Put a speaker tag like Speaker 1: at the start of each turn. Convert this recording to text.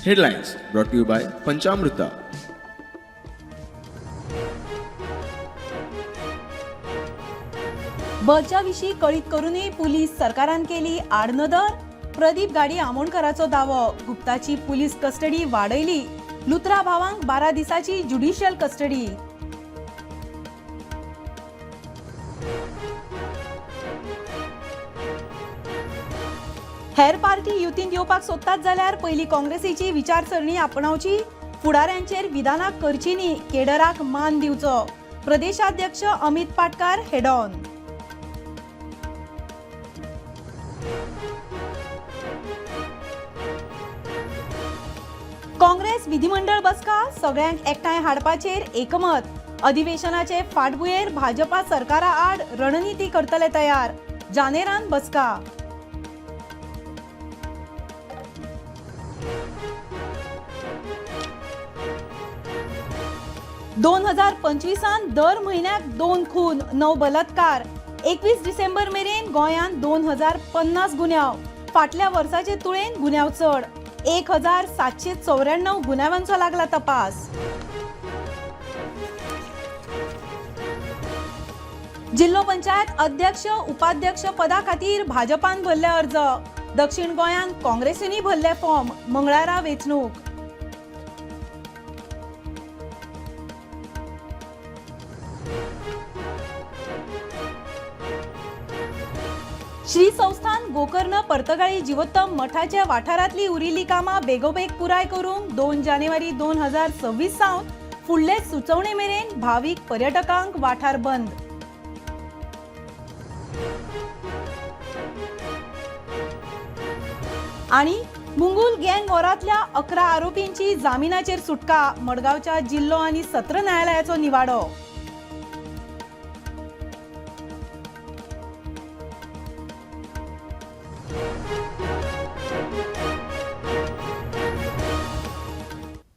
Speaker 1: Headlines brought to you by Panchamruta.
Speaker 2: बच्या विशीं कळीत करूनय पुलीस सरकारान केली आडनदर. प्रदीप गाडी आमोणकराचो दावो. गुप्ताची पुलीस कस्टडी वाडयली. लुत्रा भावांक 12 दिसाची ज्युडिशियल कस्टडी. हेर पार्टी युतींत येवपाक सोदतात जाल्यार पयली काँग्रेसीची विचारसरणी आपणावची. फुडाऱ्यांचेर विधानां करची न्ही, केडराक मान दिवचो. प्रदेशाध्यक्ष अमित पाटकार हेडॉन. काँग्रेस विधिमंडळ बसका, सगळ्यांक एकठांय हाडपाचेर एकमत. अधिवेशनाचे फाटभुंयेर भाजपा सरकारा आड रणनिती करतले तयार. जानेरान बसका. 2025 दर म्हयन्याक 2 खून, 9 बलात्कार. 21 डिसेंबर मेरेन गोंयांत 2050 गुन्यांव. फाटल्या वर्साचे तुळेन गुन्यांव चड. 1794 गुन्यांवांचो लागला तपास. जिल्हो पंचायत अध्यक्ष उपाध्यक्ष पदा खातीर भाजपान भरले अर्ज. दक्षिण गोंयांत काँग्रेसीनय भरले फॉर्म. मंगळारा वेंचणूक. श्री संस्थान गोकर्ण पर्तगाळी जिवोत्तम मठाच्या वाठारांतली उरिल्ली कामां बेगोबेग पुराय करूंक 2 जानेवारी 2026 सावन फुडले सुचोवणे मेरेन भावीक पर्यटकांक वाठार बंद. आनी मुंगूल गँग वॉरांतल्या 11 आरोपींची जामिनाचेर सुटका. मडगांवच्या जिल्लो आनी सत्र न्यायालयाचो निवाडो.